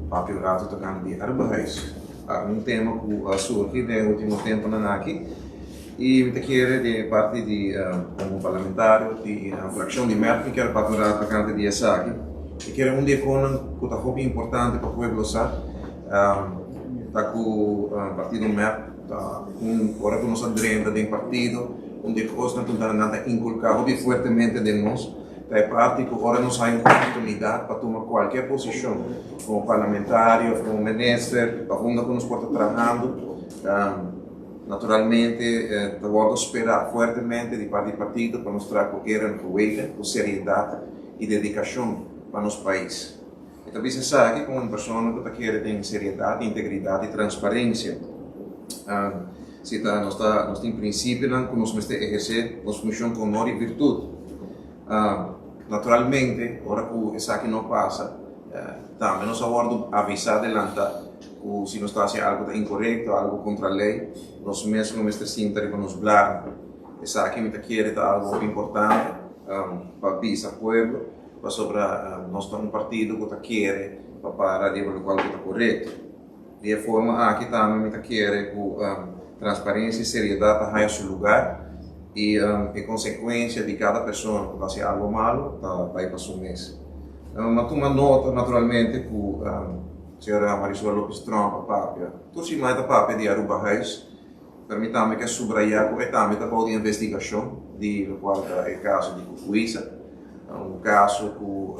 papia un rato tocante di Arubahuis. Un tema cu a surgi den e ultimo temponan aki y mi ta kere di parti di como parlamentario di fraccion di mep mi kier papia un rato tocante di esaki. Mi kere un di e conan cu ta hopi importante pa pueblo sa ta cu partido mep ta un ora cu nos a drenta den partido un di e cosnan cu nan ta inculca hopi fuertemente den nos. Ta e parti ku ora nos haña un oportunidat pa tuma kualkier posishon, komo parlamentario òf komo minister òf unda ku nos por ta trahando, naturalmente ta wòrdu sperá fuertemente di parti di partido pa nos traha ku era en geweten, ku seriedat i dedikashon pa nos pais. Mi ta bisa esaki komo un persona ku ta kere den seriedat, integridat i transparensia. Si ta nos ta nos tin prinsipionan ku nos mester ehersé nos funshon ku honor i virtut. Naturalmente, ora ku esaki no pasa, tambe nos a wòrdu avisá delanta ku si nos ta hasi algu ta inkorekto, algu kontra lei, nos mes lo mester sinta riba nos blarnan. Esaki mi ta kere ta algu hopi importante pa bisa pueblo, pasobra nos ta un partido ku ta kere pa para riba lokual ku ta korekto. Di e forma aki tambe mi ta kere ku transparensia i seriedat ta haña su lugar i e konsekuensia di kada persona ku ta hasi algu malu ta bai pa su mes. Mi a tuma nota naturalmente ku señora Marisol Lopez Tromp a papia. Tur siman e ta papia di Arubahuis, pero mi tambe ke subraya ku e tambe ta bou di investigashon di lokual ta e kaso di Kukuisa, un kaso ku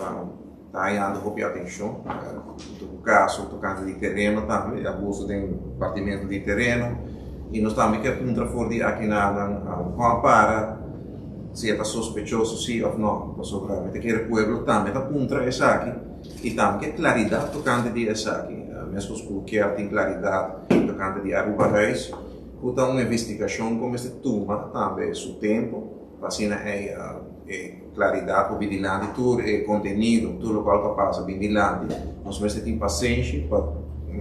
Ta hañando hopi atenshon junto ku kaso tokante di tereno tambe, abuso den partimentu di tereno i nos tambe ke puntra for di akinanan kon a para si e ta sospechoso si òf nò, pasobra mi ta kere pueblo tambe ta puntra esaki i tambe ke klaridat tokante di esaki, meskos ku kier tin klaridat tokante di Arubahuis ku ta un investigashon ku mester tuma tambe su tempu. Pa asina ei e klaridat por bin dilanti, tur e kontenido, tur lokual ku a pasa bin dilanti. Nos mester tin pasenshi pa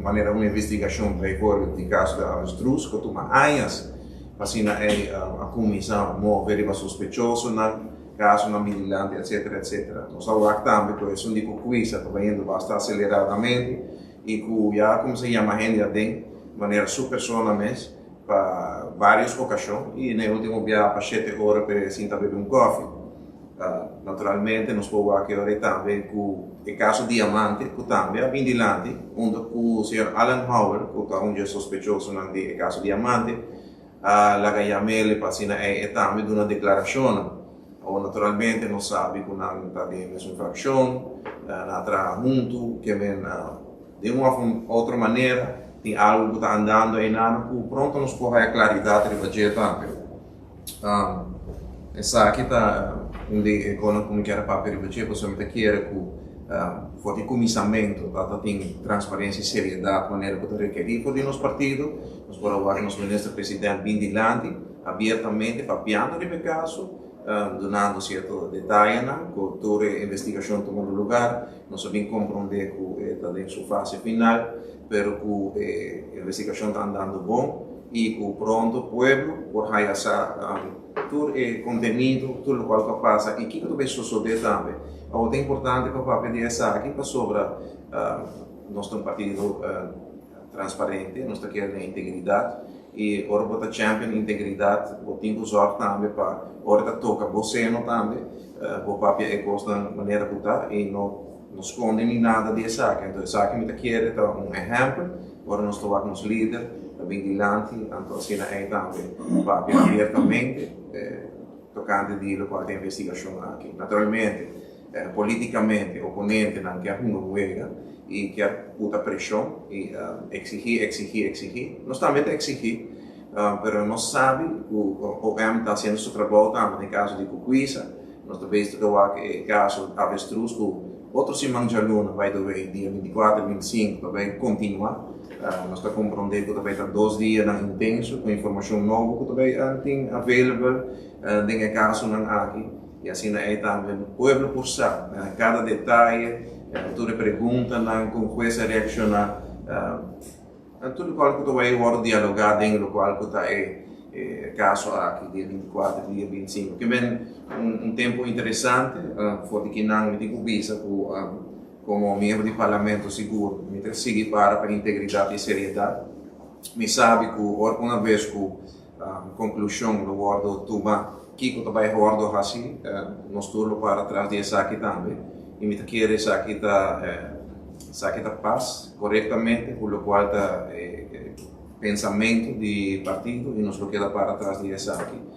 manera un investigashon, bijvoorbeeld di kaso di avestruz ku a tuma añas pa asina ei a kuminsá move riba sospechosonan, kasonan bin dilanti etsetera etsetera. Nos a wak tambe ku esun di Kukuisa ta bayendo basta aseleradamente i ku ya a kuminsá yama hende aden manera su persona mes. Pa varios ocasion y na e ultimo bia pa shete ora p'e sinta bebe un koffie. Naturalmente nos por wak e ora ei tambe cu e caso Diamante cu tambe a bin dilanti hunto cu señor Alan Howell cu ta un dje sospechosonan di e caso Diamante a laga yam'ele pa asina ei e tambe duna declaracionnan. Awor naturalmente nos sabi cu nan ta den e mesun fraccion, nan a traha hunto, ke men. Den un of un otro manera, tin algu ku ta andando einan ku pronto nos por haya klaridat riba dje tambe. Esaki ta un di e konan ku mi kier a papia riba dje, pasobra mi ta kere ku for di kuminsamentu ta tin transparensia i seriedat manera ku ta rekerí for di nos partido. Nos por a wak nos minister president bin dilanti abiertamente papiando riba e kaso, dunando sierto detayenan ku tur e investigashon tumando lugar. Nos a bin komprondé ku e ta den su fase final, pero ku e investigashon ta andando bon i ku pronto pueblo por haya sa tur e kontenido, tur lokual ku a pasa i kiko ta bay sosodé tambe. Awor ta importante pa papia di esaki pasobra nos ta un partido transparente, nos ta kere den integridat i ora bo ta champion integridat bo tin ku zòrg tambe pa ora ta toka bo seno tambe bo papia e kosnan manera ku ta i no no skonde ni nada di esaki. Anto esaki mi ta kere ta un ehèmpel ora nos ta wak nos lider ta bin dilanti anto asina ei tambe papia abiertamente tokante di lokual ta e investigashon aki. Naturalmente. Politikamente oponentenan ke a hunga un wega i ke a puta preshon i eksigí, eksigí, eksigí. Nos tambe ta eksigí, pero nos sabi ku OM ta hasiendo su trabou tambe den kaso di Kukuisa. Nos ta bezig ta wak e kaso Avestruz ku otro siman djaluna, by the way, dia 24 i 25 ta bai kontinuá. Nos ta komprondé ku ta bai ta dos dianan intenso ku informashon nobo ku ta bai tin available den e kasonan aki. I asina ei tambe pueblo por sa kada detaye, tur e preguntanan, kon hues a reakshoná, tur lokual ku ta bai wòrdu dialogá den lokual ku ta e kaso aki dia 24 i dia 25. Ke ben un tempu interesante for di kinan mi tin ku bisa ku. Komo miembro di Parlamento sigur mi ta sigui para pa integridat i seriedat. Mi sabi ku ora una bes ku konklushon lo wòrdu tuma kiko ta bai wòrdu hasi, nos tur lo para tras di esaki tambe i mi ta kere esaki ta esaki ta pas korektamente ku lokual ta e pensamentu di partido i nos lo keda para tras di esaki.